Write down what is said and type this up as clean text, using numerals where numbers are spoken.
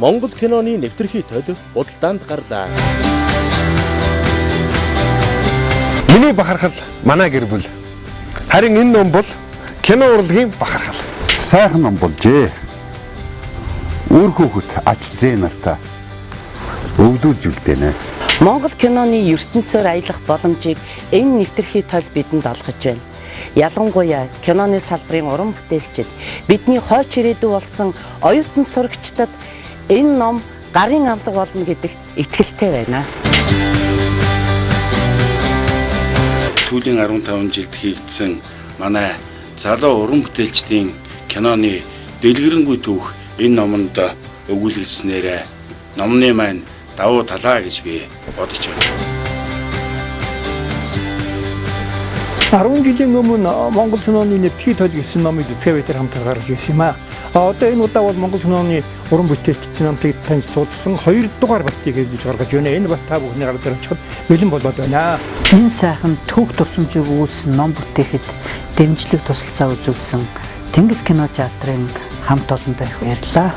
Монгол киноны нэвтэрхий толь худалдаанд гарлаа. Миний бахархал манай гэр бүл. Харин энэ ном бол кино урлагийн бахархал. Сайхан ном болжээ. Үр хүүхэд ач зээ нартаа өвлүүлж үлдээнэ. Монгол киноны ертөнцөөр аялах боломжийг энэ нэвтэрхий толь бидэнд олгож байна. Ялангуяа киноны салбарын уран бүтээлчид бидний хойч ирээдүй болсон оюутан сурагчдад энэ ном гарын авлага болно гэдэгт итгэлтэй байна. Сүүлийн 15 жилд хийгдсэн манай залуу уран бүтээлчдийн киноны дэлгэрэнгүй түүх энэ номонд өгүүлэгдснээр номны маань давуу талаа гэж би бодож байна. 10 жилийн өмнө Монгол киноны нэвтэрхий толь гэсэн номыг Цэцгээ байтар хамт гаргаж ирсэн юм аа. Одоо энэ удаа бол Монгол киноны уран бүтээлчдийн намтыг танилцуулсан 2 дугаар баттыг хэвлэж гаргаж байна. Энэ бат та бүхний гар дээр очиход бэлэн болоод байна. Энэ сайхан түүх дурсамжийг өгүүлсэн ном бүтээхэд дэмжлэг тусалцаа үзүүлсэн Тэнгис кино театрын хамт олондоо их баярлалаа.